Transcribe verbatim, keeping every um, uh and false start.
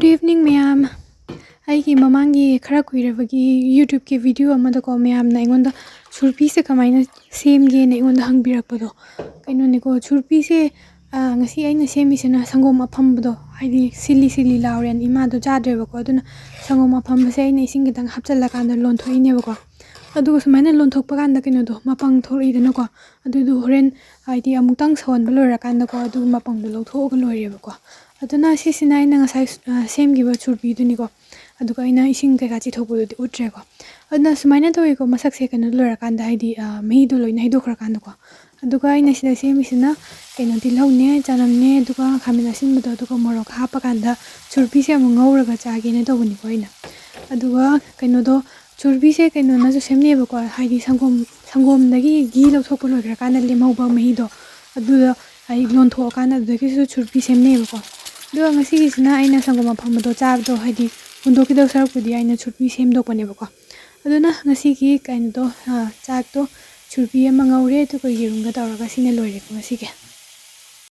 Good evening, ꯃꯌꯥꯝ꯫ ꯑꯩꯒꯤ ꯃꯃꯥꯡꯒꯤ ꯈꯔ ꯀꯨꯏꯔꯕꯒꯤ YouTubeꯀꯤ video ꯑꯃꯗꯀꯣ, ꯃꯌꯥꯝꯅ ꯑꯩꯉꯣꯟꯗ ꯁꯨꯔꯄꯤꯁꯦ ꯀꯃꯥꯏꯅ ꯁꯦꯝꯒꯦꯅ ꯑꯩꯉꯣꯟꯗ ꯍꯪꯕꯤꯔꯛꯄꯗꯣ꯫ ꯀꯩꯅꯣꯅꯤꯀꯣ, ꯁꯨꯔꯄꯤꯁꯦ, ꯑ, ꯉꯁꯤ ꯑꯩꯅ ꯁꯦꯝꯃꯤꯁꯤꯅ ꯁꯪꯒꯣꯝ ꯑꯐꯝꯕꯗꯣ, ꯍꯥꯏꯗꯤ ꯁꯤꯂꯤ ꯁꯤꯂꯤ ꯂꯥꯎꯔꯦꯅ ꯏꯃꯥꯗꯣ ꯆꯥꯗ꯭ꯔꯦꯕꯀꯣ, ꯑꯗꯨꯅ ꯁꯪꯒꯣꯝ ꯑꯐꯝꯕꯁꯦ ꯑꯩꯅ ꯏꯁꯤꯡ ꯈꯤꯇꯪ ꯍꯥꯞꯆꯤꯜꯂꯀꯥꯟꯗ ꯂꯣꯟꯊꯣꯛꯏꯅꯦꯕꯀꯣ꯫ ꯑꯗꯨꯒ ꯁꯨꯃꯥꯏꯅ ꯂꯣꯟꯊꯣꯛꯄ ꯀꯥꯟꯗ ꯀꯩꯅꯣꯗꯣ, ꯃꯄꯪ ꯊꯣꯛꯂꯛꯏꯗꯅꯀꯣ, ꯑꯗꯨꯗꯣ ꯍꯣꯔꯦꯟ ꯍꯥꯏꯗꯤ ꯑꯃꯨꯛꯇꯪ ꯁꯧꯍꯟꯕ ꯂꯣꯏꯔꯀꯥꯟꯗꯀꯣ, ꯑꯗꯨ ꯃꯄꯪꯗꯣ ꯂꯧꯊꯣꯛꯑꯒ ꯂꯣꯏꯔꯦꯕꯀꯣ꯫ ꯑꯗꯨꯅ ꯁꯤꯁꯤꯅ ꯑꯩꯅ ꯉꯁꯥꯏ, ꯑ, ꯁꯦꯝꯈꯤꯕ ꯁꯨꯔꯄꯤꯗꯨꯅꯤꯀꯣ꯫ ꯑꯗꯨꯒ ꯑꯩꯅ ꯏꯁꯤꯡ ꯀꯩꯀꯥ ꯆꯤꯊꯣꯛꯄꯗꯨꯗꯤ ꯎꯠꯇ꯭ꯔꯦꯀꯣ꯫ ꯑꯗꯨꯅ ꯁꯨꯃꯥꯏꯅ ꯇꯧꯋꯤꯀꯣ, ꯃꯁꯛꯁꯦ ꯀꯩꯅꯣ ꯂꯣꯏꯔꯀꯥꯟꯗ, ꯍꯥꯏꯗꯤ, ꯑ, ꯃꯍꯤꯗꯣ ꯂꯣꯏꯅ ꯍꯩꯗꯣꯛꯈ꯭ꯔꯀꯥꯟꯗꯀꯣ꯫ ꯑꯗꯨꯒ ꯑꯩꯅ ꯁꯤꯗ ꯁꯦꯝꯃꯤꯁꯤꯅ ꯀꯩꯅꯣ, ꯇꯤꯜꯍꯧꯅꯦ, ꯆꯅꯝꯅꯦ, ꯑꯗꯨꯒ ꯈꯥꯃꯦꯟ ꯑꯁꯤꯟꯕꯗꯣ, ꯑꯗꯨꯒ ꯃꯣꯔꯣꯛ ꯍꯥꯞꯄꯀꯥꯟꯗ ꯁꯨꯔꯄꯤꯁꯦ ꯑꯃꯨꯛ ꯉꯧꯔꯒ ꯆꯥꯒꯦꯅ ꯇꯧꯕꯅꯤꯀꯣ ꯑꯩꯅ꯫ ꯑꯗꯨꯒ ꯀꯩꯅꯣꯗꯣ, ꯁꯨꯔꯄꯤꯁꯦ ꯀꯩꯅꯣꯅꯁꯨ ꯁꯦꯝꯅꯩꯌꯦꯕꯀꯣ, ꯍꯥꯏꯗꯤ ꯁꯪꯒꯣꯝ, ꯁꯪꯒꯣꯝꯗꯒꯤ ꯘꯤ ꯂꯧꯊꯣꯛꯄ ꯂꯣꯏꯈ꯭ꯔꯀꯥꯟꯗ ꯂꯦꯝꯍꯧꯕ ꯃꯍꯤꯗꯣ, ꯑꯗꯨꯗ ꯍꯥꯏꯗꯤ ꯂꯣꯟꯊꯣꯛꯑꯀꯥꯟꯗ ꯑꯗꯨꯗꯒꯤꯁꯨ ꯁꯨꯔꯄꯤ ꯁꯦꯝꯅꯩꯌꯦꯕꯀꯣ꯫ ꯑꯗꯨꯒ ꯉꯁꯤꯒꯤꯁꯤꯅ ꯑꯩꯅ ꯁꯪꯒꯣꯝ ꯑꯐꯝꯕꯗꯣ ꯆꯥꯕꯗꯣ, ꯍꯥꯏꯗꯤ ꯍꯨꯟꯗꯣꯛꯈꯤꯗꯧ ꯁꯔꯨꯛꯄꯨꯗꯤ ꯑꯩꯅ ꯁꯨꯔꯄꯤ ꯁꯦꯝꯗꯣꯛꯄꯅꯦꯕꯀꯣ꯫ ꯑꯗꯨꯅ ꯉꯁꯤꯒꯤ ꯀꯩꯅꯣꯗꯣ, ꯑ, ꯆꯥꯛꯇꯣ ꯁꯨꯔꯄꯤ ꯑꯃ ꯉꯧꯔꯦ, ꯑꯗꯨꯒ ꯌꯦꯔꯨꯝꯒ ꯇꯧꯔꯒ ꯁꯤꯅ ꯂꯣꯏꯔꯦꯀꯣ ꯉꯁꯤꯒꯤ꯫